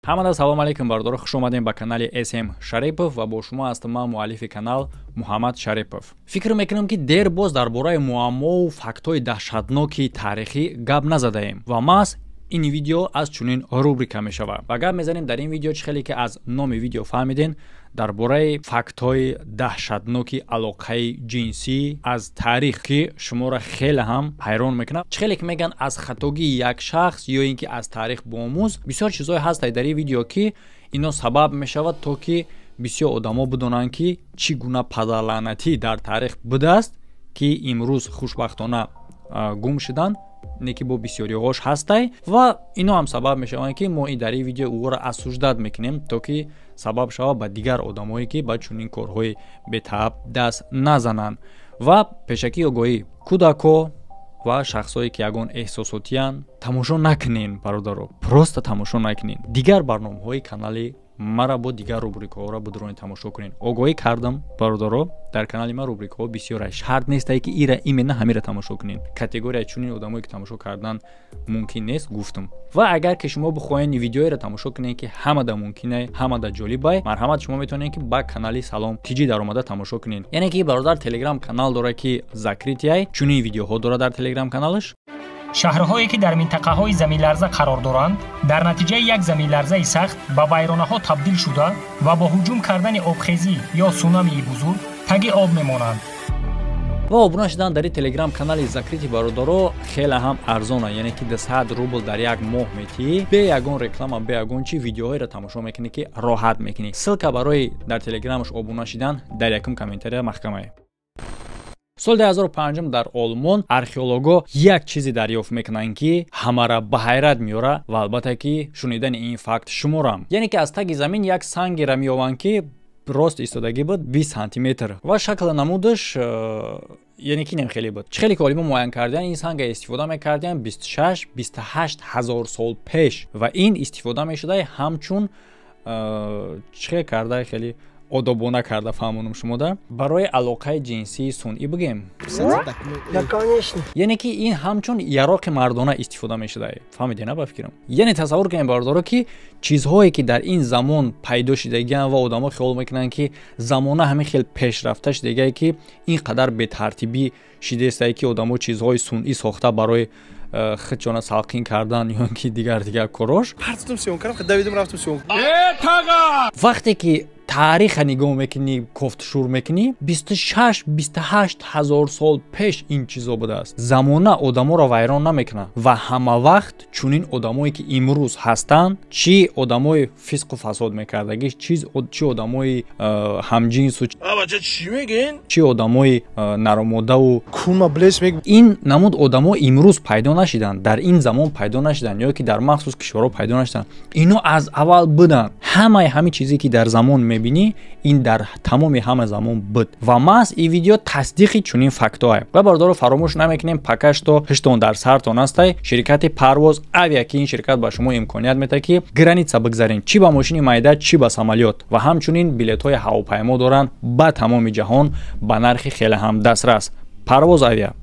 Ҳамада салом алейкум, бародаро, хуш омадем ба канали СМ Шарипов ва бо шумо ҳастам ман, муаллифи канал Муҳаммад Шарипов. Фикр мекунам, ки дер боз дар бораи муаммову фактҳои даҳшатноки таърихӣ гап назадаем ва маҳз ин видео аз чунин рубрика мешавад. Ва гап мезанем дар ин видео, чӣ хеле ки аз номи видео фаҳмиден, дар бораи фактҳои даҳшатноки алоқаи ҷинсӣ аз таърих, ки шуморо хеле ҳам ҳайрон мекунад. Чӣ хеле ки мегӯянд, аз хатогии як шахс ё ин ки аз таърих боомӯз. Бисёр чизҳое ҳастанд дар ин видео, ки ино сабаб мешавад, то ки бисёр одамо бидонанд, ки чӣ гуна падарлаънатӣ дар таърих будааст, ки имрӯз хушбахтона гум шуданд, не ки бо бисёриҳош ҳастай. Ва ино ҳам сабаб мешаванд, ки мо дар ин видео ӯро осуждать мекунем, то ки сабаб шавад ба дигар одамое, ки ба чунин корҳои бетааб даст назананд. Ва пешакӣ огоҳӣ: кӯдако ва шахсое, ки ягон эҳсосотиянд, тамошо накунен, бародаро, просто тамошо накунен. Дигар барномаҳои канали мара бо дигар рубрикаҳоро бидурони тамошо кунен. Огоҳӣ кардам, бародаро, дар канали ман рубрикаҳо бисёр, шарт нестае, ки ира именно ҳамира тамошо кунен. Категорияи чунин одамое, ки тамошо кардан мумкин нест, гуфтам. Ва агар ки шумо бихоҳед видеоеро тамошо кунед, ки ҳамада мумкинай, ҳамада ҷолибай, марҳамат, шумо метавонед, ки ба канали Салом Тиҷӣ даромада тамошо кунед. Яъне ки бародар телеграм канал дорад, ки закрытый ай, чунин видеоҳо дорад дар телеграм каналаш. Шаҳрҳое, ки дар минтақаҳои заминларза қарор доранд, дар натиҷаи як заминларзаи сахт ба вайронаҳо табдил шуда ва бо ҳуҷум кардани обхезӣ ё сунамии бузург таги об мемонанд. Ва обуна шудан дар телеграм канали закрытый, бародаро, хеле ҳам арзона, яъне ки 200 рубл дар як моҳ метиҳӣ, бе ягон реклама, бе ягон чи видеоҳоеро тамошо мекунӣ, ки роҳат мекунӣ. Ссылка барои дар телеграмаш обуна шидан дар якум комментария маҳкамае. Соли 2005 дар Олмон археолого як чизе дарёфт мекунанд, ки ҳамара ба ҳайрат меёрад ва албатта ки шунидани ин факт шуморам. Яъне ки аз таги замин як сангеро меёванд, ки рост истодагӣ буд 20 сантиметр ва шакла намудаш яъне ки хеле буд. Чӣ хеле ки олимо муайян кардиянд, ин санга истифода мекардиянд 26 28 ҳазор сол пеш ва ин истифода мешуда ҳамчун чӣ хел карда, хеле одобона карда фаҳмонам шумода, барои алоқаи ҷинсии сунъӣ бигем, яъне ки ин ҳамчун яроқи мардона истифода мешуда. Фаҳмиде, на, ба фикрам? Яъне тасаввур кунем, бародаро, ки чизҳое, ки дар ин замон пайдо шудагианд ва одамо хиёл мекунанд, ки замона ҳамин хел пешрафта шудагие, ки ин қадар бетартибӣ шидестае, ки одамо чизҳои сунъӣ сохта барои худшона салқин кардан ё ки дигар дигар корош. Вақте ки таъриха нигоҳ мекунӣ, кофтшур мекунӣ, 26 28 ҳазор сол пеш ин чизо будааст. Замона одаморо вайрон намекунад ва ҳама вақт чунин одамое, ки имрӯз ҳастанд, чӣ одамои фисқу фасод мекардагӣ, чӣ одамои ҳамҷинсу, чӣ одамои наромодаву ин намуд одамо имрӯз пайдо нашиданд, дар ин замон пайдо нашиданд ё ки дар махсус кишварҳо пайдо нашиданд. Ино аз аввал буданд. Ҳамаи ҳамин чизе, ки дар замон мебинӣ, ин дар тамоми ҳама замон буд ва маҳз ин видео тасдиқи чунин фактҳое. Ва, бародаро, фаромӯш намекунем, пока что ҳиштон дар сартон ҳастай ширкати Парвоз Авиа, ки ин ширкат ба шумо имконият медиҳад, ки граница бигзарен, чӣ ба мошини майда, чӣ ба самолёт, ва ҳамчунин билетҳои ҳавопаймо доранд ба тамоми ҷаҳон ба нархи хеле ҳам дастрас. Парвоз Авиа.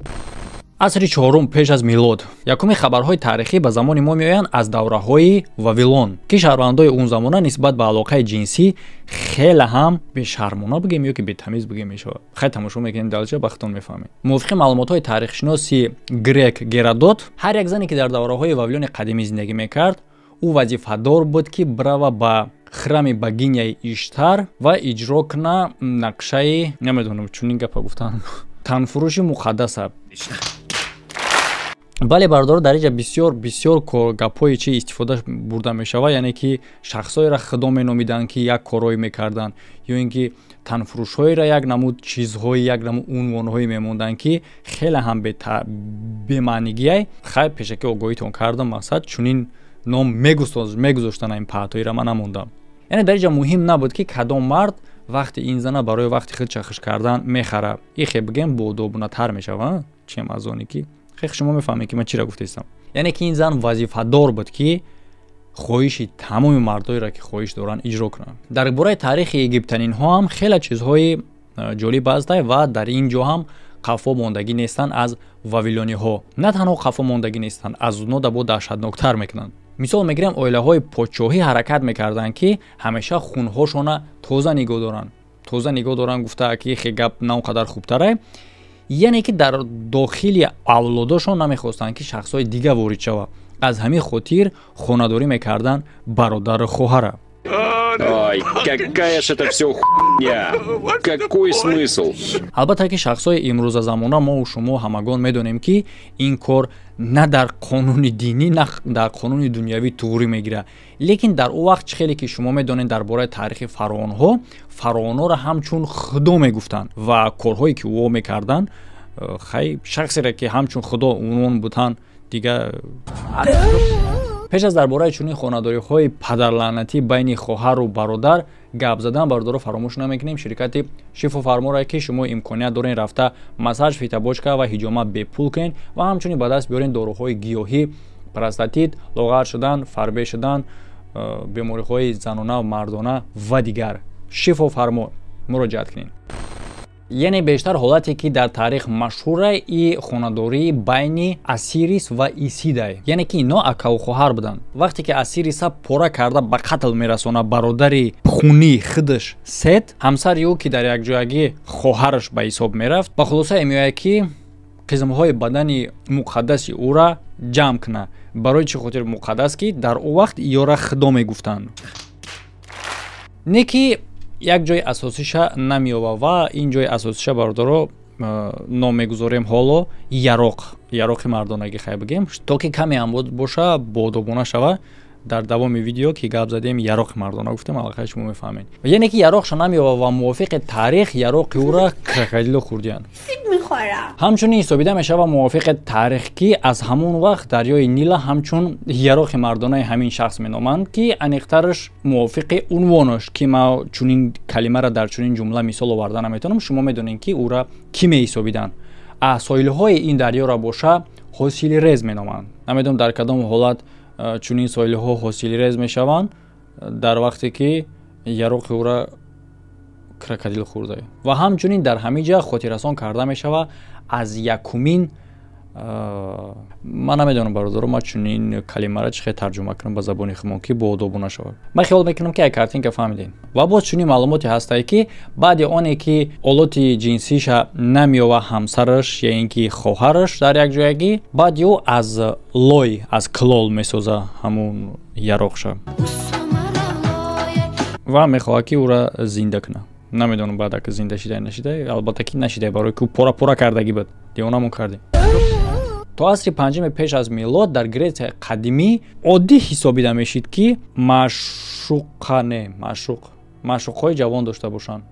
Асри чорум пеш аз милод якуми хабарҳои таърихӣ ба замони мо меоянд аз давраҳои Вавилон, ки шаҳрвандои он замона нисбат ба алоқаи ҷинсӣ хеле ҳам бешармона бигем ё ки бетамиз бигем мешавад. Хай, тамошо мекунем, далча ба худтон мефаҳмед. Мувофиқи маълумотҳои таърихшиноси грек Геродот, ҳар як зане, ки дар давраҳои Вавилони қадимӣ зиндагӣ мекард, ӯ вазифадор буд, ки бирава ба храми богиняи Иштар ва иҷро куна нақшаи, намедонам, чунин гапа гуфтан, танфурӯши муқаддаса. Бале, бародаро, дар инҷа бисёр бисёр гапҳои чи истифода бурда мешавад, яъне ки шахсҳоеро худо меномиданд, ки як корҳое мекарданд, ё ин ки танфурӯшҳоеро як намуд чизҳои, як намуд унвонҳое мемонданд, ки хеле ҳам бемаънигиай. Хай, пешакӣ огоҳитон кардам, мақсад чунин ном мегузоштанд ин паҳтоиро, ман намондам. Яъне дар инҷа муҳим набуд, ки кадом мард вақти ин зана барои вақти худ чахиш кардан мехарад. Ихе бигем, боодобунатар мешавад, чем аз оне ки хех шумо мефаҳмед, ки ман чиро гуфтаистам. Яъне ки ин зан вазифадор буд, ки хоҳиши тамоми мардоеро, ки хоҳиш доранд, иҷро кунанд. Дар бораи таърихи египтянинҳо ҳам хеле чизҳои ҷолиб ҳастай ва дар ин ҷо ҳам қафо мондагӣ нестанд аз вавилониҳо. На танҳо қафо мондагӣ нестанд, аз онҳо да бо даҳшатноктар мекунанд. Мисол мегирем, оилаҳои подшоҳӣ ҳаракат мекарданд, ки ҳамеша хунҳошона тоза нигоҳ доранд. Тоза нигоҳ доранд гуфта, ки хе гап на он қадар хубтаре, яъне ки дар дохили авлодошон намехостанд, ки шахсҳои дига ворид шавад. Аз ҳамин хотир хонадорӣ мекарданд бародару хоҳара. Ой, какая ж это все хуйня! Какой смысл? Албатта, ки шахсҳои имрӯзазамона мо шумо ҳамагон медонем, ки ин кор на дар қонуни динӣ, на дар қонуни дунявӣ туғрӣ мегирад. Лекин дар он вақт, чӣ хеле ки шумо медонед дар бораи таърихи фараонҳо, фараонҳоро ҳамчун худо мегуфтанд ва корҳое ки ӯ мекарданд, хай, шахсере ки ҳамчун худо унвон буданд дига. Пеш аз дар бораи чунин хонадориҳои падарлаънатӣ байни хоҳару бародар гап задан, бародаро, фаромӯш намекунем ширкати Шифофарморе, ки шумо имконият доред рафта массаж, фитобочка ва ҳиҷома бепул кунед ва ҳамчунин ба даст биёред доруҳои гиёҳӣ, простатит, лоғар шудан, фарбе шудан, бемориҳои занона, мардона ва дигар. Шифофармо муроҷиат кунед. Яъне бештар ҳолате, ки дар таърих машҳура, и хонадории байни Асирис ва Исидай, яъне ки ино акаву хоҳар буданд. Вақте ки Асириса пора карда ба қатл мерасона бародари хунии худаш Сет, ҳамсари ӯ, ки дар якҷоягӣ хоҳараш ба ҳисоб мерафт, ба хулосае меояд, ки қисмҳои бадани муқаддаси ӯра ҷамъ кунад. Барои чӣ хотир муқаддас? Ки дар он вақт ёра худо мегуфтанд. Не ки як ҷои асосиша намеёба ва ин ҷои асосиша, бародаро, ном мегузорем ҳоло яроқ, яроқи мардонагӣ. Хай, бигем, то ки каме ҳам боша, боодобона шава. Дар давоми видео ки гап задем, яроқи мардона гуфтем, аллакай шумо мефаҳмед. Яъне ки яроқша намеёба ва мувофиқи таърих яроқи ӯра крокодило хӯрдиянд. Ҳамчунин ҳисобида мешавад мувофиқи таърих, ки аз ҳамон вақт дарёи Нила ҳамчун яроқи мардонаи ҳамин шахс меноманд, ки аниқтараш мувофиқи унвонаш, ки ман чунин калимаро дар чунин ҷумла мисол оварда наметавонам. Шумо медонед, ки ӯра кӣ меҳисобиданд. А соҳилҳои ин дарёро боша ҳосилрез меноманд. Намедонам, дар кадом ҳолат чунин соҳилҳо ҳосилрез мешаванд, дар вақте ки яроқи ӯра крокодил хӯрда. Ва ҳамчунин дар ҳамин ҷа хотиррасон карда мешавад аз якумин, ман намедонам, бародаро, ман чунин калимаро чӣ хел тарҷума кунам ба забони худмон, ки боодобу нашавад. Ман хиёл мекунам, ки як картинка фаҳмидем. Ва боз чунин маълумоте ҳастае, ки баъди оне ки олоти ҷинсиша намеёва ҳамсараш ё ин ки хоҳараш дар як ҷоягӣ, баъди ӯ аз лой, аз клол месоза ҳамун яроқша ва мехоҳад, ки ӯра зинда кунад. Намедонам, баъд ака зинда шида, нашида. Албатта, ки нашида, барои ки пора пора кардагӣ буд. Девонамон кардем. То асри панҷуми пеш аз милод дар Гретсияи қадимӣ оддӣ ҳисобида мешид, ки маъшуқа, не, маъшуқ, маъшуқҳои ҷавон дошта бошанд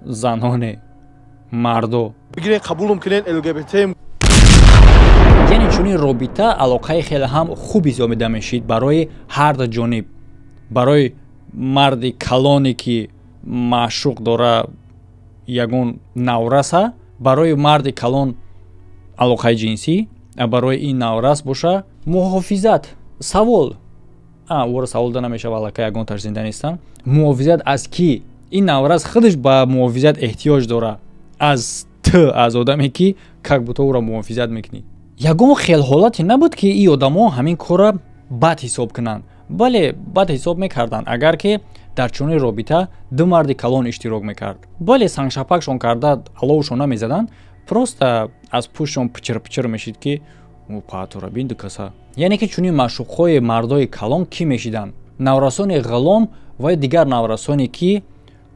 заноне, мардо. Бигирен, қабулум кунен, ЛГБТ. Яъне чунин робита алоқаи хеле ҳам хуб ҳисобида мешид барои ҳар ҷониб: барои марди калоне, ки маъшуқ дора ягон навраса, барои марди калон алоқаи ҷинсӣ, барои ин наврас боша муҳофизат. Савол, ӯро савол да намешава, аллакай ягонташ зинда нестам. Муҳофизат аз кӣ? Ин наврас худаш ба муҳофизат эҳтиёҷ дора аз т аз одаме, ки как будто ӯро муҳофизат мекунӣ. Ягон хел ҳолате набуд, ки ин одамо ҳамин корра бад ҳисоб кунанд. Бале, бад ҳисоб мекарданд, агар ки дар чунин робита ду марди калон иштирок мекард. Бале, сангшапакшон карда аловшон намезаданд, просто аз пуштшон пичир пичир мешид, ки паатора бин, ду каса. Яъне ки чунин маъшуқҳои мардои калон кӣ мешиданд? Наврасони ғулом ва дигар наврасоне, ки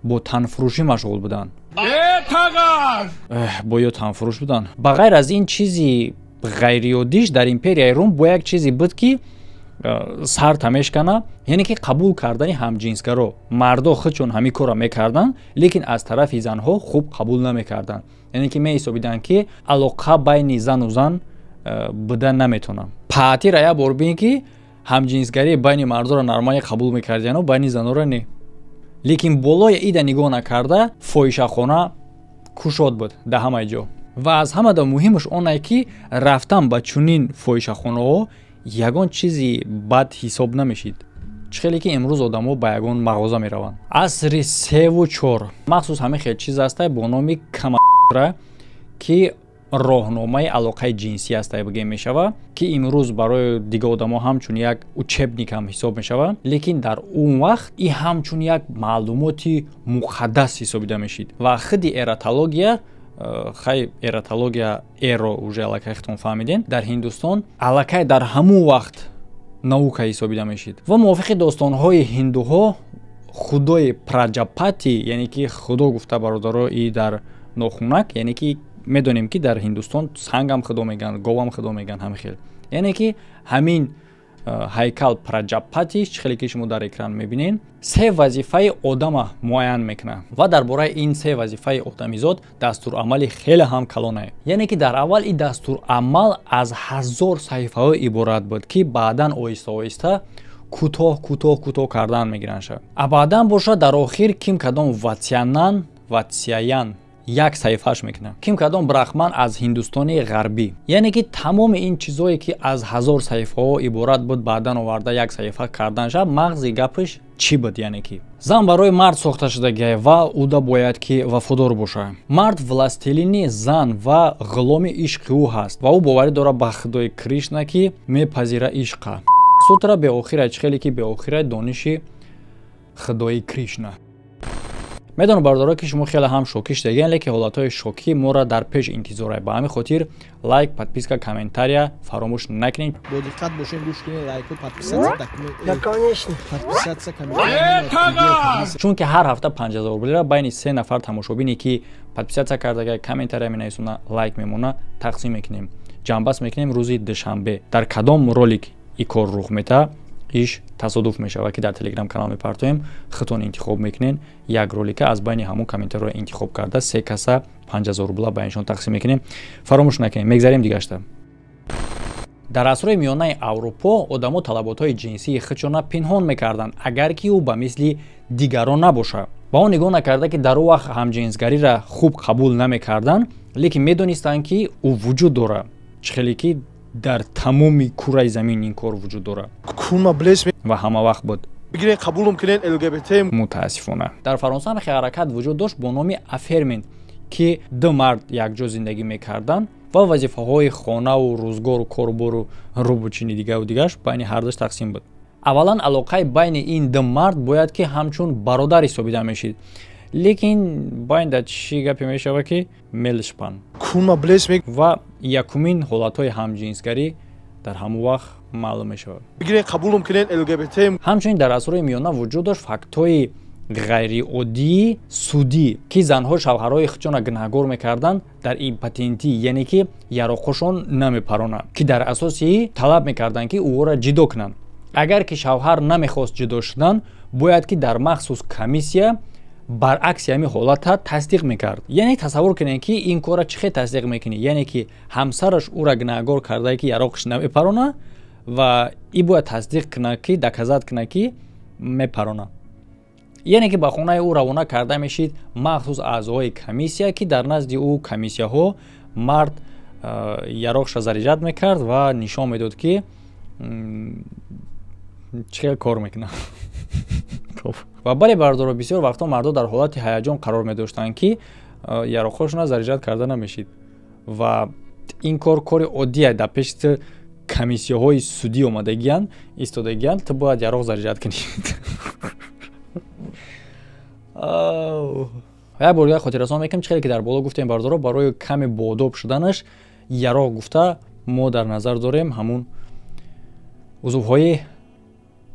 бо танфурӯшӣ машғул буданд, бо ё танфурӯш буданд. Ба ғайр аз ин, чизи ғайриоддиш дар империяи Рум бо як чизе буд, ки сар мешкана, яъне ки қабул кардани ҳамҷинсгаро. Мардо худшон ҳамин корро мекарданд, лекин аз тарафи занҳо хуб қабул намекарданд, яъне ки меҳисобиданд, ки алоқа байни зану зан буда наметавонад. Паатира як бор бин, ки ҳамҷинсгарии байни мардоро нормалӣ қабул мекардияну байни занора не. Лекин болои ида нигоҳ накарда, фоҳишахона кушод буд дар ҳамаи ҷо. Ва аз ҳамада муҳимаш оне, ки рафтан ба чунин фоҳишахонаҳо ягон чизи бад ҳисоб намешид, чӣ хеле ки имрӯз одамо ба ягон мағоза мераванд. Асри севу чор махсус ҳамин хел чиз аста бо номи камара, ки Роҳномаи алоқаи ҷинсӣ аст, бигем мешава, ки имрӯз барои дигар одамо ҳамчун як учебник ҳам ҳисоб мешава, лекин дар он вақт и ҳамчун як маълумоти муқаддас ҳисобида мешид. Ва худи эротология, хай, эротология эро уже аллакай худтон фаҳмидем, дар Ҳиндустон аллакай дар ҳамон вақт наука ҳисобида мешид. Ва мувофиқи достонҳои ҳиндуҳо, худои Праҷапати, яъне ки худо гуфта, бародаро, и дар нохунак, яъне ки медонем, ки дар Ҳиндустон сангам худо мегӯянд, говам худо мегӯянд, ҳамин хел. Яъне ки ҳамин ҳайкал Праҷапати, чӣ хеле ки шумо дар экран мебинед, се вазифаи одама муайян мекунад ва дар бораи ин се вазифаи одамизод дастурамали хеле ҳам калонае. Яъне ки дар аввал ин дастурамал аз 1000 саҳифаҳо иборат буд, ки баъдан оҳиста оҳиста кӯтоҳ, кӯтоҳ, кӯтоҳ кардан мегиранд шав. А баъдан бошад, дар охир ким кадом Ватсянан, Ватсяян як саҳифааш мекунад, ким кадом брахман аз Ҳиндустони Ғарбӣ. Яъне ки тамоми ин чизое, ки аз 1000 саҳифаҳо иборат буд, баъдан оварда як саҳифа кардан шав. Мағзи гапаш чӣ буд? Яъне ки зан барои мард сохта шудагиай ва уда бояд ки вафодор бошад. Мард властелин и зан ва ғуломи ишқи ӯ ҳаст ва ӯ боварӣ дорад ба худои Кришна, ки мепазира ишқа. Сутра беохира, чӣ хеле ки беохира дониши худои Кришна. Медонам, бародаро, ки шумо хеле ҳам шокӣ шудагиан, лекин ҳолатҳои шокӣ моро дар пеш интизорай. Ба ҳамин хотир лайк, подписка, комментария фаромӯш накунед. Бо диққат бошед, гӯш кунед, лайку, подписаться Да, конечно. Подписаться, комментария. Чунки ҳар ҳафта 5000 рублира байни се нафар тамошобине, ки подписаться кардага, комментария менависона, лайк мемона, тақсим мекунем. Ҷамъбаст мекунем рӯзи душанбе. Дар кадом ролик и кор рух метаҳад, иш тасодуф мешавад, ки дар Телеграм канал мепартоем, худтон интихоб мекунед. Як ролика аз байни ҳамон комментариҳо интихоб карда, се каса 5000 рубла байнишон тақсим мекунем. Фаромӯш накунем. Мегзарем дигашта. Дар асрҳои миёнаи Аврупо одамо талаботҳои ҷинсии худшона пинҳон мекарданд, агар ки ӯ ба мисли дигарон набошад. Ба он нигоҳ накарда, ки дар он вақт ҳамҷинсгариро хуб қабул намекарданд, лекин медонистанд, ки ӯ вуҷуд дорад, чӣ хеле ки дар тамоми кураи замин ин кор вуҷуд дорад Кунма блес ва ҳама вақт буд. Бигирен, қабулум кунен ЛГБТ. Мутаассифона, дар Фаронса ҳам хеле ҳаракат вуҷуд дошт бо номи аффермент, ки ду мард якҷо зиндагӣ мекарданд ва вазифаҳои хонаву рӯзгору корубору рӯбучини дигару дигараш байни ҳардуш тақсим буд. Аввалан, алоқаи байни ин ду мард бояд ки ҳамчун бародар ҳисобида мешид, лекин байнда чӣ гапе мешавад, ки мелшпан Кунма блес ва якумин ҳолатҳои ҳамҷинсгарӣ дар ҳамон вақт маълум мешавад. Бигирен, қабулум кунен ЛГБТ. Ҳамчунин дар асрҳои миёна вуҷуд дошт фактҳои ғайриоддии судӣ, ки занҳо шавҳарҳои худшонро гунаҳгор мекарданд дар импотентӣ, яъне ки яроқҳошон намепаронанд, ки дар асоси талаб мекарданд, ки ӯҳоро ҷидо кунанд. Агар ки шавҳар намехост ҷудо шудан, бояд ки дар махсус комиссия баръакси ҳамин ҳолата тасдиқ мекард. Яъне тасаввур кунед, ки ин корра чӣ хел тасдиқ мекунӣ? Яъне ки ҳамсараш ӯра гунаҳгор кардае, ки яроқш намепарона, ва и бояд тасдиқ кунад, ки доказать кунад, ки мепарона. Яъне ки ба хонаи ӯ равона карда мешид махсус аъзоҳои комиссия, ки дар назди ӯ комиссияҳо мард яроқша заряжать мекард ва нишон медод, ки чӣ хел кор мекунад. Ва бале, бародаро, бисёр вақтҳо мардо дар ҳолати ҳаяҷон қарор медоштанд, ки яроқҳошонро заряжать карда намешид, ва ин кор кори оддие. Дар пеши ту комиссияҳои судӣ омадагиянд, истодагиянд, ту бояд яроқ заряжать кунӣ. Як бор дигар хотиррасон мекунем, чӣ хеле ки дар боло гуфтем, бародаро, барои каме боодоб шуданаш, яроқ гуфта мо дар назар дорем ҳамун узвҳои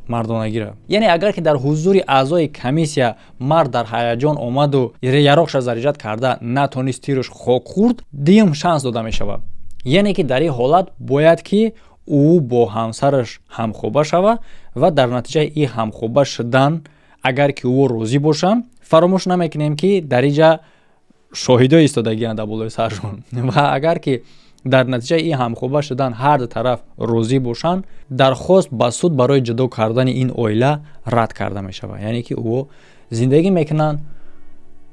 мардонагиро. Яъне агар ки дар ҳузури аъзои комиссия мард дар ҳаяҷон омаду яроқша заряжать карда натонист, тируш хок хӯрд, дуюм шанс дода мешавад. Яъне ки дар ин ҳолат бояд ки ӯ бо ҳамсараш ҳамхоба шавад ва дар натиҷаи ин ҳамхоба шудан, агар ки ӯ розӣ бошанд, фаромӯш намекунем, ки дар инҷа шоҳидо истодагианд дар болои саршон, ва агар ки дар натиҷаи ин ҳамхоба шудан ҳар ду тараф розӣ бошанд, дархост ба суд барои ҷудо кардани ин оила рад карда мешавад. Яъне ки ӯ зиндагӣ мекунанд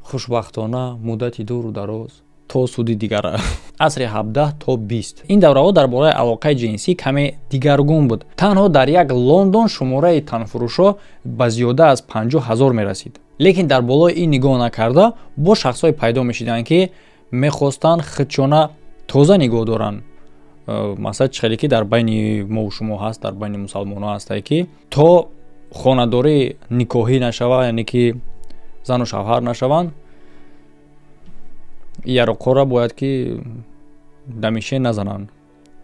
хушбахтона муддати дуру дароз то суди дигара. Асри 17 то 20. Ин давраҳо дар бораи алоқаи ҷинсӣ каме дигаргун буд. Танҳо дар як Лондон шумораи танфурӯшҳо ба зиёда аз 50 000 мерасид, лекин дар болои ин нигоҳ накарда, бо шахсҳое пайдо мешиданд, ки мехостанд худшона Тоза нигоҳ доранд. Масалан, чӣ хеле ки дар байни мову шумо ҳаст, дар байни мусалмонҳо ҳастае, ки то хонадорӣ никоҳӣ нашава, яъне ки зану шавҳар нашаванд, яроқҳоро бояд ки дамише назананд.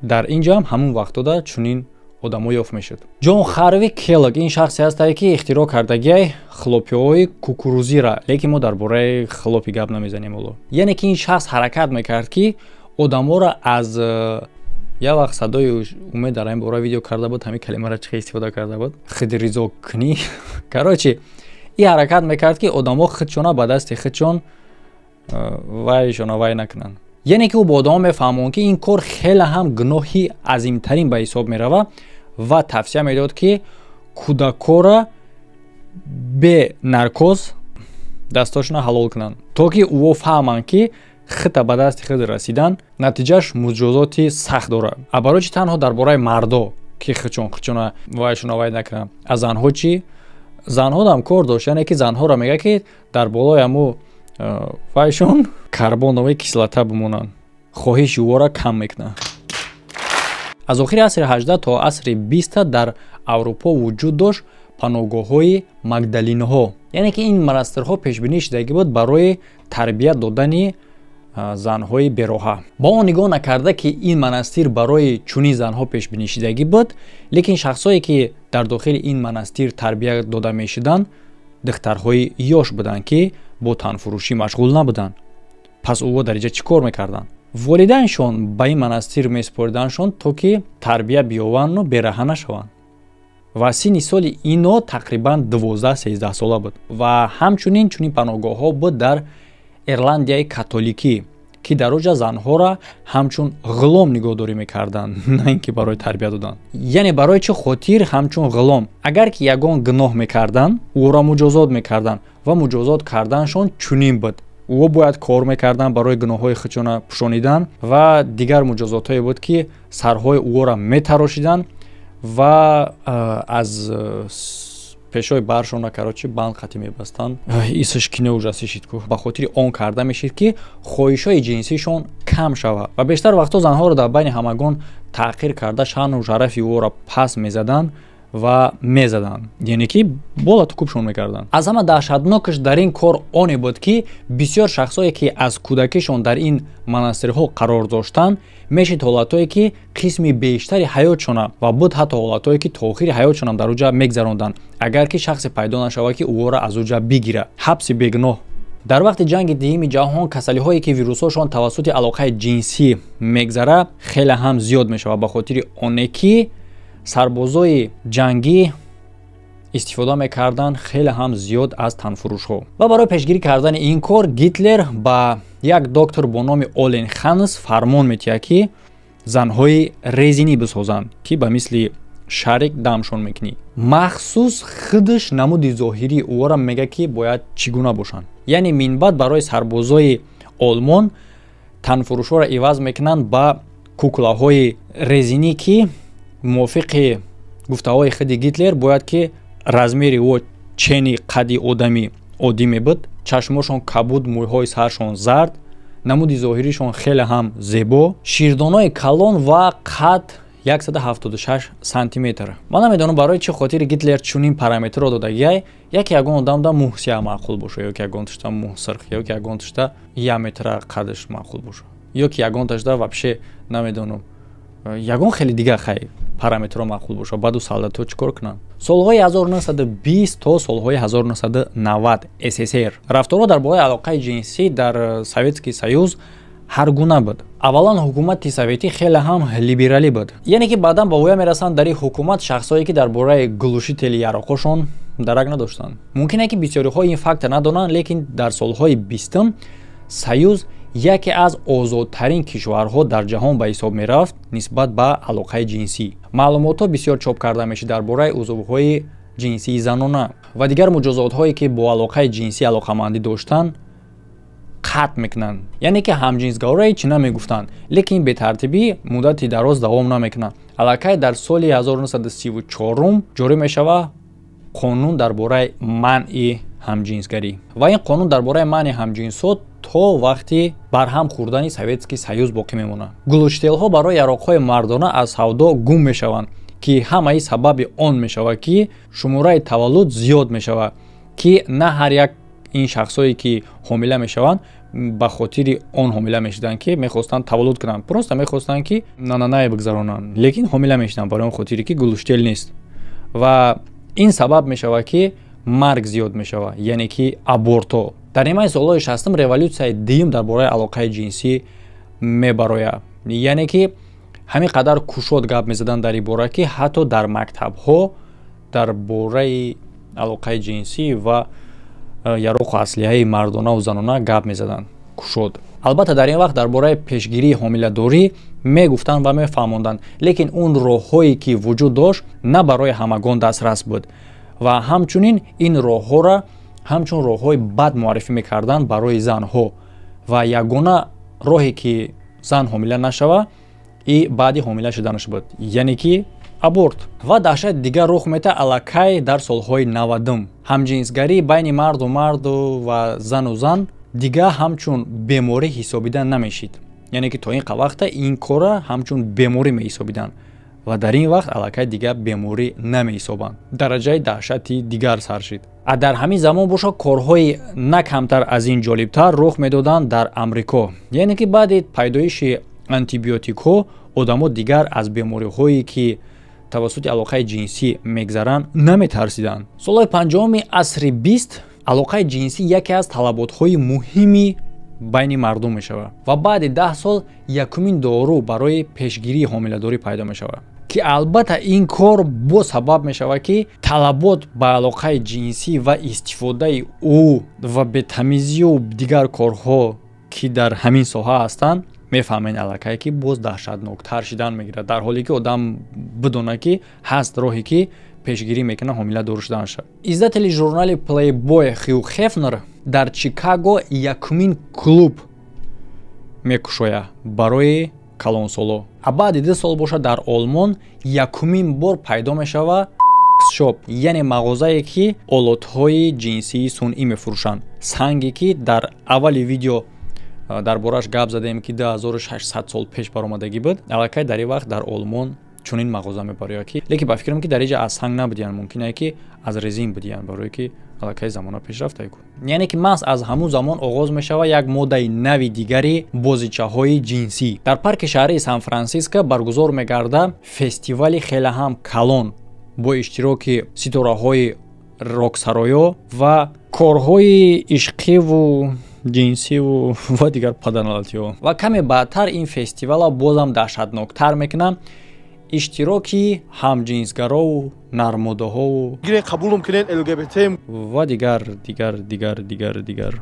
Дар ин ҷо ҳам ҳамун вақтода чунин одамо ёфт мешуд. Ҷон Харви Келлог ин шахсе ҳастае, ки ихтироъ кардагиай хлопиҳои кукурузира, лекин мо дар бораи хлопи гап намезанем ҳоло. Яъне ки ин шахс ҳаракат мекард, ки одаморо аз як вақт садои Умед дар ин бора видео карда буд, ҳамин калимаро чӣ истифода карда буд, хидризокунӣ. Короче, ин ҳаракат мекард, ки одамо худшона ба дасти худшон вайшона вай накунанд. Яъне ки ӯ бо одамо мефаҳмонд, ки ин кор хеле ҳам гуноҳи азимтарин ба ҳисоб меравад, ва тавсия медод, ки кӯдакҳоро бе наркоз дастошона ҳалол кунанд, то ки ӯо фаҳманд, ки хита ба дасти худ расидан натиҷааш муҷозоти сахт дорад. А барои чи танҳо дар бораи мардо, ки худшон худшона вайшона вай накунанд? А занҳо чӣ? Занҳо кор дошт, яъне ки занҳоро мегӯяд, ки дар болои ҳаму вайшон карбоновая кислота бимонанд, хоҳиши ӯро кам мекунад. Аз охири асри 18 то асри 20 дар Аврупо вуҷуд дошт паноҳгоҳҳои магдалинҳо, яъне ки ин монастирҳо пешбинӣ шудагӣ буд барои тарбият додани занҳои бероҳа. Ба он нигоҳ накарда, ки ин монастир барои чунин занҳо пешбинӣ шудагӣ буд, лекин шахсое, ки дар дохили ин монастир тарбия дода мешуданд, духтарҳои ёш буданд, ки бо танфурӯшӣ машғул набуданд. Пас ӯҳо дар инҷа чӣ кор мекарданд? Волидайншон ба ин монастир месупориданшон, то ки тарбия биёванду бераҳа нашаванд, ва синни соли ино тақрибан 12-13 сола буд. Ва ҳамчунин чунин паноҳгоҳҳо буд дар Ирландияи католикӣ, ки дар оҷа занҳоро ҳамчун ғулом нигоҳдорӣ мекарданд, на ин ки барои тарбия додан. Яъне барои чӣ хотир ҳамчун ғулом? Агар ки ягон гуноҳ мекарданд, ӯро муҷозот мекарданд, ва муҷозот карданашон чунин буд: ӯ бояд кор мекарданд барои гуноҳҳои худшона пӯшонидан, ва дигар муҷозотҳое буд, ки сарҳои ӯро метарошиданд ва аз пешои баршона, короче, банд қатӣ мебастанд. Исш кине ужасӣ шид ку. Ба хотири он карда мешид, ки хоҳишҳои ҷинсишон кам шавад. Ва бештар вақтҳо занҳоро дар байни ҳамагон таъқир карда, шаъну шарафи ӯро пас мезаданд ва мезаданд, яъне ки болату кубшон мекарданд. Аз ҳама даҳшатнокаш дар ин кор оне буд, ки бисёр шахсое, ки аз кӯдакишон дар ин монастирҳо қарор доштанд, мешид ҳолатҳое, ки қисми бештари ҳаётшона, ва буд ҳатто ҳолатҳое, ки то охири ҳаётшонам дар уҷа мегзаронданд, агар ки шахсе пайдо нашавад, ки ӯро аз уҷа бигирад. Ҳабси бегуноҳ. Дар вақти ҷанги дуюми ҷаҳон касалиҳое, ки вирусҳошон тавассути алоқаи ҷинсӣ мегзара, хеле ҳам зиёд мешавад, ба хотири оне ки сарбозои ҷангӣ истифода мекарданд хеле ҳам зиёд аз танфурӯшҳо. Ва барои пешгирӣ кардани ин кор Гитлер ба як доктор бо номи Олен Ханс фармон метиҳад, ки занҳои резинӣ бисозанд, ки ба мисли шарик дамшон мекунӣ. Махсус худаш намуди зоҳирии ӯро мегӯяд, ки бояд чӣ гуна бошанд. Яъне минбаъд барои сарбозои Олмон танфурӯшҳоро иваз мекунанд ба куклаҳои резинӣ, ки мувофиқи гуфтаҳои худи Гитлер бояд ки размери ӯ чени қадди одами оддӣ мебуд, чашмошон кабуд, мӯйҳои саршон зард, намуди зоҳиришон хеле ҳам зебо, ширдонои калон ва қад 176 сантиметр. Ман намедонам, барои чӣ хотири Гитлер чунин параметрро додагиай. Яке ягон одамда мӯҳ сиёҳ маъқул боша, ё ки ягон тушта мӯҳ сирх, ё ки ягон тушта як метра қадаш маъқул боша, ё ки ягон ташда вообще намедонам, ягон хеле дигар хай параметрҳо маъқул боша. Баъду солдатҳо чӣ кор кунанд? Солҳои 1920 то солҳои 1990 СССР рафторҳо дар бораи алоқаи ҷинсӣ дар Советский Союз ҳар гуна буд. Аввалан, ҳукумати советӣ хеле ҳам либералӣ буд, яъне ки баъдан ба воя мерасанд дар ин ҳукумат шахсое, ки дар бораи глушители яроқҳошон дарак надоштанд. Мумкин е, ки бисёриҳо ин фактор надонанд, лекин дар солҳои бистум Союз яке аз озодтарин кишварҳо дар ҷаҳон ба ҳисоб мерафт нисбат ба алоқаи ҷинсӣ. Маълумотҳо бисёр чоп карда мешид дар бораи узвҳои ҷинсии занона, ва дигар муҷозотҳое, ки бо алоқаи ҷинсӣ алоқамандӣ доштанд, қатъ мекунанд, яъне ки ҳамҷинсгароро ҳеҷ намегуфтанд. Лекин бетартибӣ муддати дароз давом намекунад. Аллакай дар соли 1934 ҷорӣ мешавад қонун дар бораи манъи ҳамҷинсгарӣ, ва ин қонун дар бораи манъи ҳамҷинсҳо То вақти барҳам хӯрдани Советский Союз боқӣ мемонад. Глушителҳо барои яроқҳои мардона аз савдо гум мешаванд, ки ҳамаи сабаби он мешавад, ки шумораи таваллуд зиёд мешавад, ки на ҳар як ин шахсое, ки ҳомила мешаванд, ба хотири он ҳомила мешуданд, ки мехостанд таваллуд кунанд. Просто мехостанд, ки нананае бигзаронанд, лекин ҳомила мешуданд барои он хотире, ки глушитель нест. Ва ин сабаб мешавад, ки марг зиёд мешавад, яъне ки аборто. Дар нимаи солҳои 60-ум революсияи дуюм дар бораи алоқаи ҷинсӣ мебарояд, яъне ки ҳамин қадар кушод гап мезаданд дар ин бора, ки ҳатто дар мактабҳо дар бораи алоқаи ҷинсӣ ва яроқу аслиҳаи мардонаву занона гап мезаданд кушод. Албатта, дар ин вақт дар бораи пешгирии ҳомиладорӣ мегуфтанд ва мефаҳмонданд, лекин он роҳҳое, ки вуҷуд дошт, на барои ҳамагон дастрас буд ва ҳамчунин ин роҳҳоро ҳамчун роҳҳои бад муаррифӣ мекарданд барои занҳо. Ва ягона роҳе, ки зан ҳомила нашава, и баъди ҳомила шуданаш буд, яъне ки аборт. Ва даҳшати дигар рух мета аллакай дар солҳои 90-ум. Ҳамҷинсгарӣ байни марду марду ва зану зан дигар ҳамчун беморӣ ҳисобида намешид, яъне ки то ин вақта ин корра ҳамчун беморӣ меҳисобиданд ва дар ин вақт аллакай дигар беморӣ намеҳисобанд. Дараҷаи даҳшати дигар сар шид. А дар ҳамин замон боша, корҳои на камтар аз ин ҷолибтар рух медоданд дар Амрико, яъне ки баъди пайдоиши антибиотикҳо одамо дигар аз бемориҳое, ки тавассути алоқаи ҷинсӣ мегзаранд, наметарсиданд. Солҳои 50-уми асри 20 алоқаи ҷинсӣ яке аз талаботҳои муҳими байни мардум мешавад ва баъди 10 сол якумин дору барои пешгирии ҳомиладорӣ пайдо мешавад, ки албатта ин кор бо сабаб мешавад, ки талабот ба алоқаи ҷинсӣ ва истифодаи ӯ ва бетамизию дигар корҳо, ки дар ҳамин соҳа ҳастанд, мефаҳмед аллакай, ки боз даҳшатноктар шидан мегирад, дар ҳоле ки одам бидонад, ки ҳаст роҳе, ки пешгирӣ мекунад ҳомиладор шуданаша. Издатели журнали Playboy Хью Хефнер дар Чикаго якумин клуб мекушояд барои калонсоло. А баъди 2 сол бошад, дар Олмон якумин бор пайдо мешавад шоп, яъне мағозае, ки олотҳои ҷинсии сунъӣ мефурӯшанд. Санге, ки дар аввали видео дар бораш гап задем, ки 2600 сол пеш баромадагӣ буд, аллакай дар ин вақт дар Олмон чунин мағоза мебарояд, ки лекин ба фикрам, ки дар инҷа аз санг набудиянд, мумкине, ки аз резин будиянд, барое ки аллакай замона пешрафта ку. Яъне ки маҳз аз ҳамун замон оғоз мешавад як модаи нави дигари бозичаҳои ҷинсӣ. Дар парки шаҳрии Сан Франсиско баргузор мегардад фестивали хеле ҳам калон бо иштироки ситораҳои роксароё ва корҳои ишқиву ҷинсиву ва дигар паданалатиҳо. Ва каме баъдтар ин фестивала бозам даҳшатноктар мекунад иштироки ҳамҷинсгарову нармодаҳову Гирен, қабулум кунен ЛГБТ. ва дигар, дигар, дигар, дигар, дигар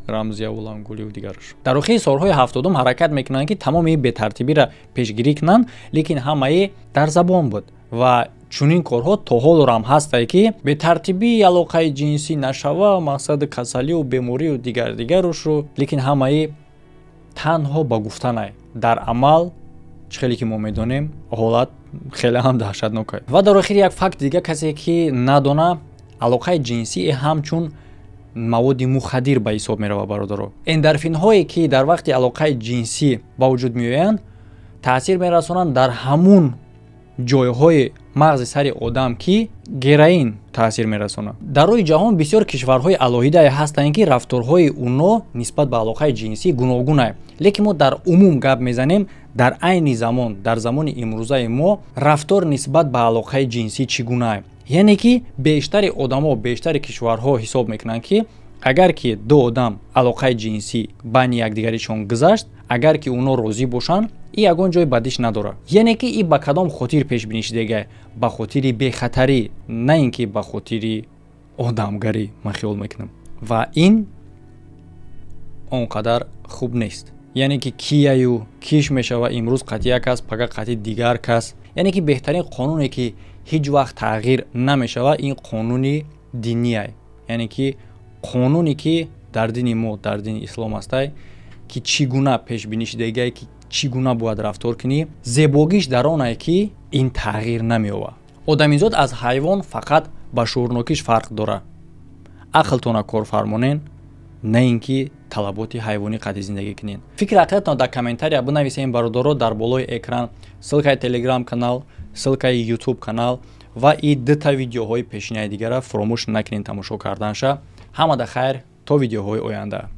рамзияву лангуливу дигараш. Дар охири солҳои 70-ум ҳаракат мекунанд, ки тамоми бетартибиро пешгирӣ кунанд, лекин ҳамаи дар забон буд ва чунин корҳо то ҳолорам ҳастае, ки бетартибии алоқаи ҷинсӣ нашава, мақсади касалию беморию дигар дигарушу. Лекин ҳамаи танҳо ба гуфтанай, дар амал чӣ хеле ки мо медонем, ҳолат хеле ҳам даҳшатнок. Ва дар охир як факт дига: касе ки надона, алоқаи ҷинсӣ ҳамчун маводи мухаддир ба ҳисоб меравад, бародаро. Эндорфинҳое, ки дар вақти алоқаи ҷинсӣ ба вуҷуд меоянд, таъсир мерасонанд дар ҳамун ҷойҳои мағзи сари одам, ки героин таъсир мерасонад. Дар рӯи ҷаҳон бисёр кишварҳои алоҳидае ҳастанд, ки рафторҳои уно нисбат ба алоқаи ҷинсӣ гуногунае, лекин мо дар умум гап мезанем. Дар айни замон, дар замони имрӯзаи мо, рафтор нисбат ба алоқаи ҷинсӣ чӣ гунае? Яъне ки бештари одамо, бештари кишварҳо ҳисоб мекунанд, ки агар ки ду одам алоқаи ҷинсӣ байни якдигаришон гузашт, агар ки уно розӣ бошанд, и ягон ҷои бадиш надорад. Яъне ки и ба кадом хотир пешбинӣ шудага? Ба хотири бехатарӣ, на ин ки ба хотири одамгарӣ, ман хиёл мекунам. Ва ин он қадар хуб нест, яъне ки кияю киш мешава, имрӯз қатъи як кас, пага қатъи дигар кас. Яъне ки беҳтарин қонуне, ки ҳеҷ вақт тағйир намешавад, ин қонуни динияй, яъне ки қонуне, ки дар дини мо, дар дини ислом ҳастай, ки чӣ гуна пешбинӣ шудагае, ки чӣ гуна бояд рафтор кунӣ. Зебогиш дар онае, ки ин тағйир намеёбад. Одамизод аз ҳайвон фақат ба шуурнокиш фарқ дорад. Ақлтона корфармонен, на ин ки Талаботи ҳайвонӣ қади зиндагӣ кунед. Фикри ақидатон дар комментария бинависем, бародаро. Дар болои экран ссылкаи Телеграм канал, ссылкаи Ютуб канал ва и дута видеоҳои пешинаи дигара фуромӯш накунед тамошо карданша. Ҳамада хайр, то видеоҳои оянда.